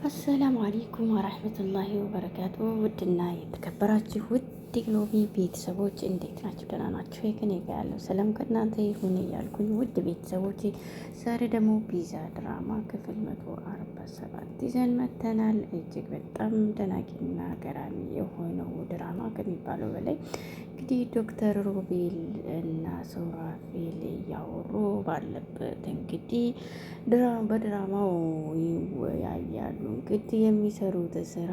አሰላሙ አለይኩም ወራህመቱላሂ ወበረካቱ። ውድና የተከበራችሁ ውድ ግሎቢ ቤተሰቦች እንዴት ናችሁ? ደህና ናችሁ? ከእኔ ጋር ያለው ሰላም ከእናንተ ይሁን እያልኩኝ ውድ ቤተሰቦች ዛሬ ደግሞ ቤዛ ድራማ ክፍል 147 ይዘን መተናል። እጅግ በጣም ደናቂና ገራሚ የሆነው ድራማ ከሚባለው በላይ እንግዲህ ዶክተር ሮቤል እና ሱራፌል እያወሩ ባለበት እንግዲህ በድራማው ይወያያሉ። እንግዲህ የሚሰሩት ስራ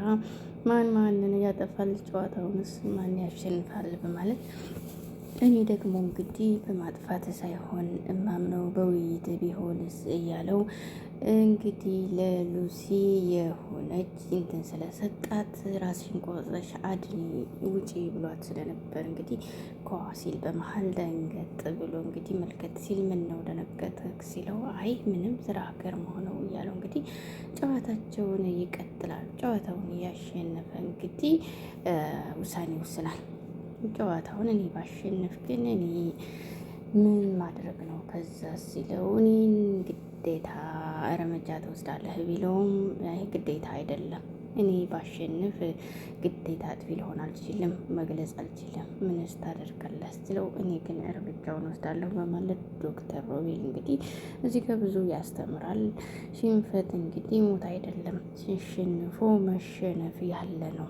ማን ማንን ያጠፋል፣ ጨዋታውንስ ማን ያሸንፋል በማለት እኔ ደግሞ እንግዲህ በማጥፋት ሳይሆን እማምነው በውይይት ቢሆንስ እያለው እንግዲህ ለሉሲ የሆነች እንትን ስለሰጣት ራስሽን ቆርጠሽ አድኒ ውጪ ብሏት ስለነበር እንግዲህ ከዋ ሲል በመሀል ደንገጥ ብሎ እንግዲህ መልከት ሲል ምን ነው ደነገጠ ሲለው አይ ምንም ስራ ሀገር መሆነው እያለው እንግዲህ ጨዋታቸውን ይቀጥላሉ። ጨዋታውን እያሸነፈ እንግዲህ ውሳኔ ይወስናል። ጨዋታውን እኔ ባሸንፍ ግን እኔ ምን ማድረግ ነው? ከዛ ሲለው እኔን ግዴታ እርምጃ ትወስዳለህ ቢለውም ግዴታ አይደለም እኔ ባሸንፍ ግዴታ አጥፊ ልሆን አልችልም፣ መግለጽ አልችልም። ምንስ ታደርጋለህ ስለው እኔ ግን እርምጃውን ወስዳለሁ በማለት ዶክተር ሮቤል እንግዲህ እዚህ ጋር ብዙ ያስተምራል። ሽንፈት እንግዲህ ሞት አይደለም፣ ሲሸንፎ መሸነፍ ያለ ነው።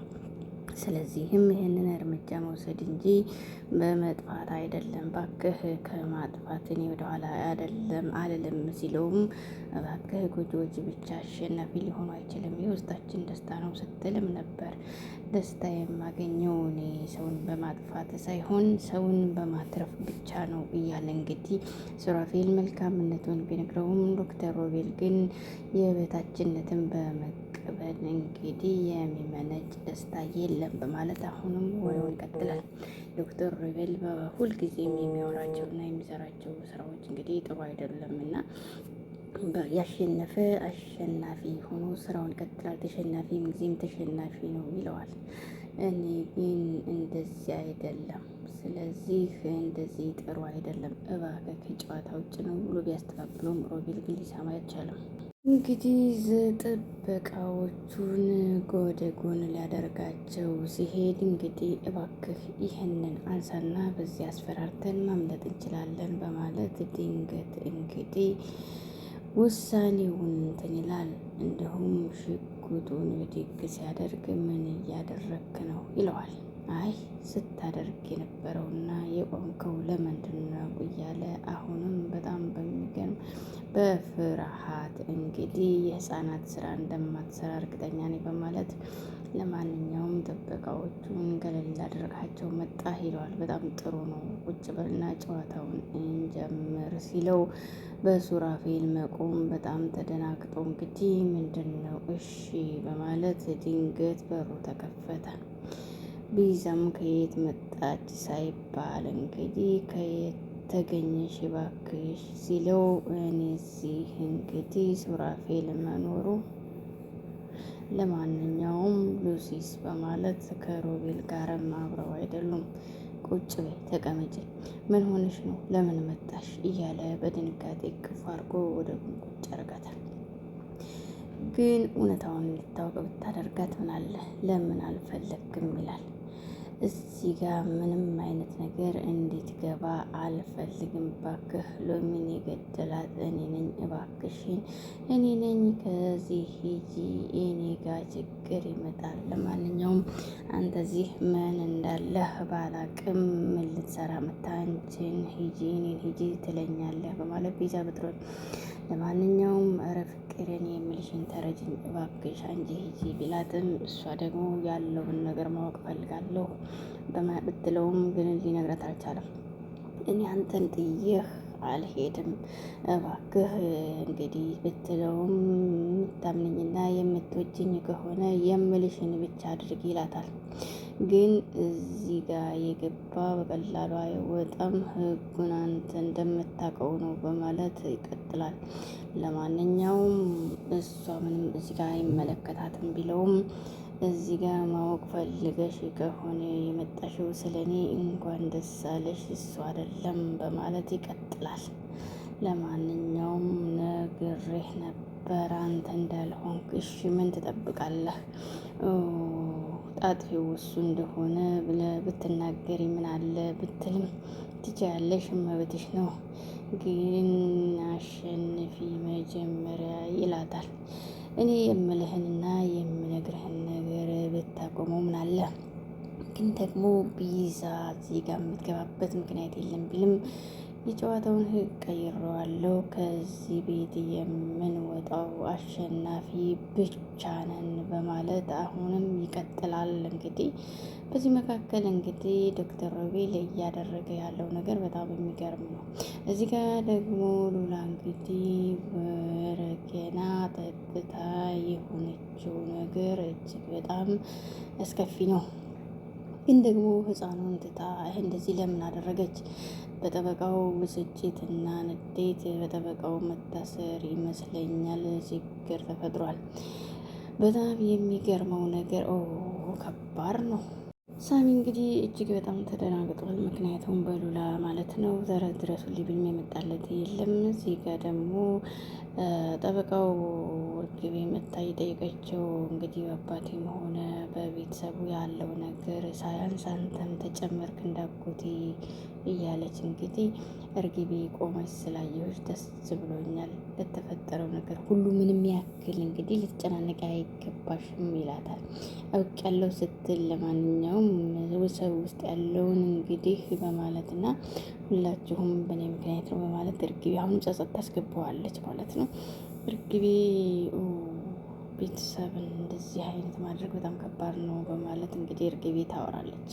ስለዚህም ይህንን እርምጃ መውሰድ እንጂ በመጥፋት አይደለም። ባክህ ከማጥፋት እኔ ወደኋላ አይደለም አልልም ሲለውም ባክህ ጎጂዎች ብቻ አሸናፊ ሊሆኑ አይችልም፣ የውስጣችን ደስታ ነው ስትልም ነበር። ደስታ የማገኘው እኔ ሰውን በማጥፋት ሳይሆን ሰውን በማትረፍ ብቻ ነው እያለ እንግዲህ ሱራፌል መልካምነቱን ቢነግረውም ዶክተር ሮቤል ግን የበታችነትን በመቀበል እንግዲህ የሚመነጭ ደስታ የለም በማለት አሁንም ወሬውን ይቀጥላል። ዶክተር ሮቤል በሁልጊዜም የሚያወራቸው እና የሚሰራቸው ስራዎች እንግዲህ ጥሩ አይደለም እና ያሸነፈ አሸናፊ ሆኖ ስራውን ይቀጥላል። ተሸናፊ ጊዜም ተሸናፊ ነው ይለዋል። እኔ ግን እንደዚህ አይደለም፣ ስለዚህ እንደዚህ ጥሩ አይደለም፣ እባክህ ከጨዋታ ውጭ ነው ብሎ ቢያስተባብለውም ሮቤል ግን ሊሰማ አይቻልም። እንግዲህ ጥበቃዎቹን ወደ ጎን ሊያደርጋቸው ሲሄድ እንግዲህ እባክህ ይህንን አንሳና በዚህ አስፈራርተን ማምለጥ እንችላለን በማለት ድንገት እንግዲህ ውሳኔውን እንትን ይላል። እንዲሁም ሽጉጡን ብድግ ሲያደርግ ምን እያደረግክ ነው ይለዋል። አይ ስታደርግ የነበረውና የቆምከው ለምንድን ነው እያለ አሁንም በጣም በሚገርም በፍርሃት እንግዲህ የህፃናት ስራ እንደማትሰራ እርግጠኛ ነኝ በማለት ለማንኛውም ጥበቃዎቹን ገለል ላደረጋቸው መጣ ይለዋል። በጣም ጥሩ ነው፣ ቁጭ በልና ጨዋታውን እንጀምር ሲለው በሱራፌል መቆም በጣም ተደናግጦ እንግዲህ ምንድን ነው እሺ በማለት ድንገት በሩ ተከፈተ። ቢዛም ከየት መጣች ሳይባል እንግዲህ ከየት ተገኘሽ እባክሽ ሲለው እኔ እዚህ እንግዲህ ሱራፌል መኖሩ ለማንኛውም ሉሲስ በማለት ከሮቤል ጋርም አብረው አይደሉም። ቁጭ በይ ተቀመጪ፣ ምን ሆነሽ ነው? ለምን መጣሽ? እያለ በድንጋጤ ክፉ አድርጎ ወደ ጎን ቁጭ ያደርጋታል። ግን እውነታውን እንድታውቅ ብታደርጋት ምን አለ? ለምን አልፈለግም ይላል። እዚህ ጋር ምንም አይነት ነገር እንድትገባ አልፈልግም። ባክህ ሎሚን የገደላት እኔ ነኝ፣ እባክሽን እኔ ነኝ። ከዚህ ሂጂ፣ እኔ ጋ ችግር ይመጣል። ለማንኛውም አንተ እዚህ ምን እንዳለህ ባላቅም ምን ልትሰራ መታ አንቺን ሂጂ፣ እኔን ሂጂ ትለኛለህ በማለት ቤዛ ብትሮጥ ለማንኛውም እረ ፍቅርን የምልሽን ተረጅኝ እባክሽ አንቺ ሂጂ ቢላትም እሷ ደግሞ ያለውን ነገር ማወቅ ፈልጋለሁ ብትለውም ግን ሊነግራት አልቻለም። እኔ አንተን ጥዬህ አልሄድም እባክህ እንግዲህ ብትለውም የምታምንኝና የምትወጂኝ ከሆነ የምልሽን ብቻ አድርጊ ይላታል። ግን እዚህ ጋር የገባ በቀላሉ አይወጣም፣ ህጉን አንተ እንደምታውቀው ነው በማለት ይቀጥላል። ለማንኛውም እሷ ምንም እዚህ ጋር አይመለከታትም ቢለውም እዚህ ጋር ማወቅ ፈልገሽ ከሆነ የመጣሽው ስለኔ እንኳን ደስ አለሽ እሱ አይደለም በማለት ይቀጥላል። ለማንኛውም ነግሬህ ነበር ነበር አንተ እንዳልሆንክ። እሺ ምን ትጠብቃለህ? ጣጥፊው እሱ እንደሆነ ብለህ ብትናገሪ ምን አለ ብትልም ትችያለሽ፣ መብትሽ ነው። ግን አሸንፊ መጀመሪያ ይላታል። እኔ የምልህንና የምነግርህን ነገር ብታቆመው ምን አለ ግን ደግሞ ቢዛ እዚህ ጋር የምትገባበት ምክንያት የለም ቢልም የጨዋታውን ህግ ቀይሬዋለሁ። ከዚህ ቤት የምንወጣው አሸናፊ ብቻ ነን በማለት አሁንም ይቀጥላል። እንግዲህ በዚህ መካከል እንግዲህ ዶክተር ሮቤል እያደረገ ያለው ነገር በጣም የሚገርም ነው። እዚህ ጋር ደግሞ ሉላ እንግዲህ በረኬና ጠጥታ የሆነችው ነገር እጅግ በጣም አስከፊ ነው። ግን ደግሞ ህፃኑን ትታ እንደዚህ ለምን አደረገች? በጠበቃው ብስጭት እና ንዴት በጠበቃው መታሰር ይመስለኛል ችግር ተፈጥሯል። በጣም የሚገርመው ነገር ከባድ ነው። ሳሚ እንግዲህ እጅግ በጣም ተደናግጧል። ምክንያቱም በሉላ ማለት ነው ዘረ ድረሱልኝ ቢልም የመጣለት የለም። እዚህ ጋ ደግሞ ጠበቃው እርግቤ መታ የጠየቀችው እንግዲህ በአባቴም ሆነ በቤተሰቡ ያለው ነገር ሳያንስ አንተም ተጨመርክ እንዳጎቴ እያለች እንግዲህ እርግቤ ቆመች ስላየሁሽ ደስ ብሎኛል። ለተፈጠረው ነገር ሁሉ ምንም ያክል እንግዲህ ልትጨናነቂ አይገባሽም ይላታል። አውቄያለሁ ስትል ለማንኛውም ሰው ውስጥ ያለውን እንግዲህ በማለት እና ሁላችሁም በእኔ ምክንያት ነው በማለት እርግቤ አሁን ጸጸት ታስገባዋለች ማለት ነው። እርግቤ ቤተሰብን እንደዚህ አይነት ማድረግ በጣም ከባድ ነው በማለት እንግዲህ እርግቤ ታወራለች።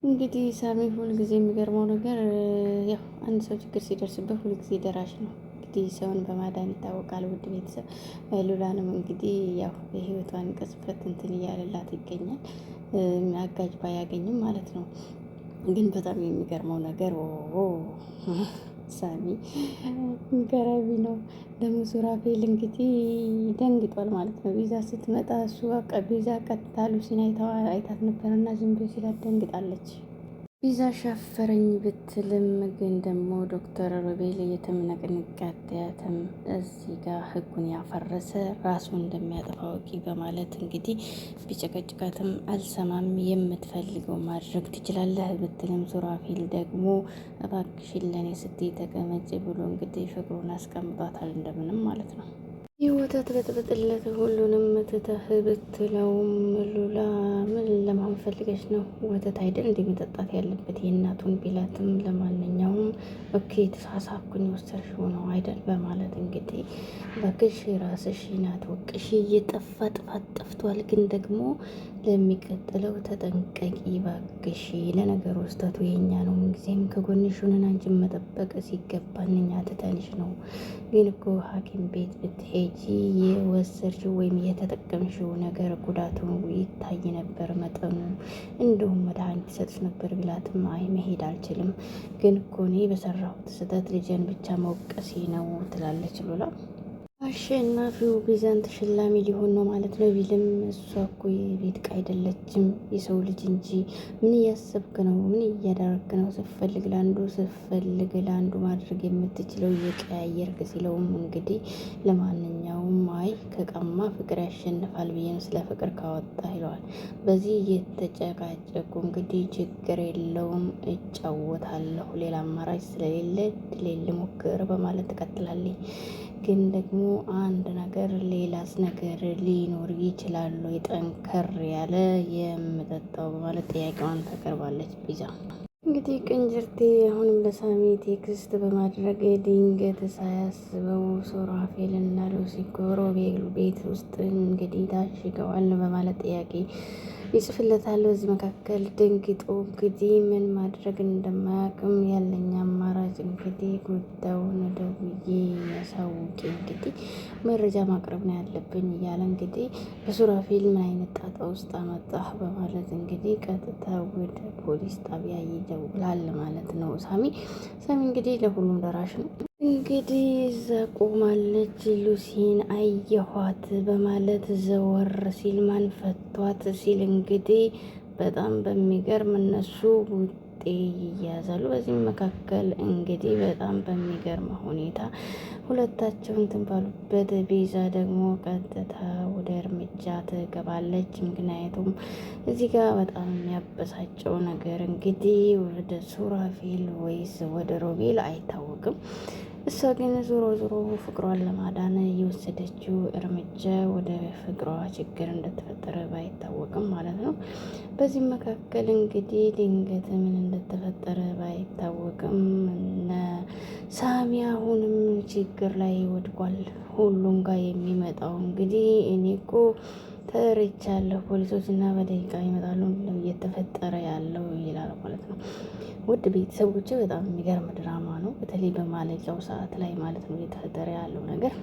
እንግዲህ ሳሚ ሁልጊዜ የሚገርመው ነገር ያው አንድ ሰው ችግር ሲደርስበት ሁልጊዜ ደራሽ ነው። እንግዲህ ሰውን በማዳን ይታወቃል። ውድ ቤተሰብ ሉላንም እንግዲህ ያው የህይወቷን ቅጽበት እንትን እያለላት ይገኛል። አጋጅ ባያገኝም ማለት ነው። ግን በጣም የሚገርመው ነገር ሳሚ ገራቢ ነው። ደግሞ ሱራፌል እንግዲህ ደንግጧል ማለት ነው። ቤዛ ስትመጣ እሱ ቤዛ ቀጥታ ሉሲን አይታት ነበርና ዝም ብሎ ሲላት ደንግጣለች። ቤዛ ሻፈረኝ ብትልም ግን ደግሞ ዶክተር ሮቤል የተምነቅንቃትያትም እዚህ ጋር ህጉን ያፈረሰ ራሱን እንደሚያጠፋ ወቂ በማለት እንግዲህ ቢጨቀጭቃትም አልሰማም የምትፈልገው ማድረግ ትችላለህ ብትልም ሱራፌል ደግሞ እባክሽን ለእኔ ስትይ ተቀመጭ ብሎ እንግዲህ ፍቅሩን አስቀምጧታል እንደምንም ማለት ነው። የወተት በጥብጥለት ሁሉንም ትተህ ብትለውም ሉላ ምን ለመሆን ፈልገች ነው? ወተት አይደል እንደ መጠጣት ያለበት የእናቱን ቢላትም፣ ለማንኛውም okay ተሳሳብኩኝ ወሰድሽው ነው አይደል በማለት እንግዲህ እባክሽ ራስሽ ናት ወቅሽ እየጠፋ ጥፋት ጠፍቷል፣ ግን ደግሞ ለሚቀጥለው ተጠንቀቂ እባክሽ። ለነገሩ ስህተቱ የኛ ነው፣ ምንጊዜም ከጎንሽ ሆነን አንቺን መጠበቅ ሲገባን እኛ ትተንሽ ነው። ግን እኮ ሐኪም ቤት ብትሄጂ የወሰድሽው ወይም የተጠቀምሽው ነገር ጉዳቱ ይታይ ነበር መጠኑ፣ እንደውም መድኃኒት ይሰጥሽ ነበር ቢላትም አይ መሄድ አልችልም፣ ግን እኮ እኔ በሰራሁት ስህተት ልጄን ብቻ መውቀሴ ነው ትላለች ሉላ። አሸናፊው ቤዛን ተሸላሚ ሊሆን ነው ማለት ነው ቢልም እሷ እኮ የቤት ዕቃ አይደለችም የሰው ልጅ እንጂ። ምን እያሰብክ ነው? ምን እያደረግክ ነው? ስፈልግ ለአንዱ ስፈልግ ለአንዱ ማድረግ የምትችለው እየቀያየርክ ሲለውም እንግዲህ ለማንኛውም አይ ከቀማ ፍቅር ያሸንፋል ብዬ ነው ስለ ፍቅር ካወጣ ይለዋል። በዚህ እየተጨቃጨቁ እንግዲህ ችግር የለውም እጫወታለሁ፣ ሌላ አማራጭ ስለሌለ ድሌ ልሞክር በማለት ትቀጥላለች። ግን ደግሞ አንድ ነገር ሌላስ ነገር ሊኖር ይችላሉ የጠንከር ያለ የምጠጣው በማለት ጥያቄዋን ታቀርባለች ቤዛ። እንግዲህ ቅንጅርቴ አሁንም ለሳሚ text በማድረግ ድንገት ሳያስበው ሱራፌል እና ሉሲ ሮቤል ቤት ውስጥ እንግዲህ ታሽገዋል በማለት ጥያቄ ይጽፍለታል። በዚህ መካከል ደንግጦ እንግዲህ ምን ማድረግ እንደማያውቅም ያለኝ አማራጭ እንግዲህ ጉዳዩን ደውዬ ያሳውቄ እንግዲህ መረጃ ማቅረብ ነው ያለብኝ እያለ እንግዲህ በሱራፌል ምን አይነት ጣጣ ውስጥ አመጣህ በማለት እንግዲህ ቀጥታ ወደ ፖሊስ ጣቢያ ይደውላል ማለት ነው። ሳሚ እንግዲህ ለሁሉም ደራሽ ነው። እንግዲህ እዛ ቆማለች ሉሲን አየኋት በማለት ዘወር ሲል ማን ፈቷት ሲል እንግዲህ በጣም በሚገርም እነሱ ውጤ ይያዛሉ። በዚህም መካከል እንግዲህ በጣም በሚገርም ሁኔታ ሁለታቸው እንትን ባሉበት ቤዛ ደግሞ ቀጥታ ወደ እርምጃ ትገባለች። ምክንያቱም እዚህ ጋር በጣም የሚያበሳጨው ነገር እንግዲህ ወደ ሱራፌል ወይስ ወደ ሮቤል አይታወቅም። እሷ ግን ዞሮ ዞሮ ፍቅሯን ለማዳን የወሰደችው እርምጃ ወደ ፍቅሯ ችግር እንደተፈጠረ ባይታወቅም ማለት ነው። በዚህ መካከል እንግዲህ ድንገት ምን እንደተፈጠረ ባይታወቅም እነ ሳሚ አሁንም ችግር ላይ ወድቋል። ሁሉም ጋር የሚመጣው እንግዲህ እኔ እኮ ተርቻለሁ ፖሊሶች እና በደቂቃ ይመጣሉ እየተፈጠረ ያለው ይላል ማለት ነው። ውድ ቤተሰቦች በጣም የሚገርም ድራማ ነው። በተለይ በማለቂያው ሰዓት ላይ ማለት ነው እየተፈጠረ ያለው ነገር።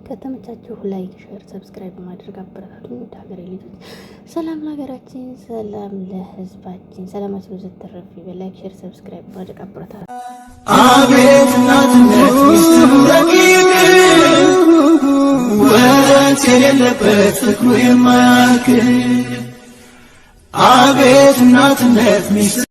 ከተመቻችሁ like፣ share፣ subscribe በማድረግ አበረታቱኝ። ውድ ሀገሬ ልጆች ሰላም ለሀገራችን፣ ሰላም ለሕዝባችን፣ ሰላማችሁ ብዙ ትርፍ ይበል። Like፣ share፣ subscribe በማድረግ አበረታቱ። አቤት እናትነት ሚስጥሩ ረቂቅ ወረት የሌለበት ፍቅሩ የማያልቅ አቤት እናትነት ሚስጥሩ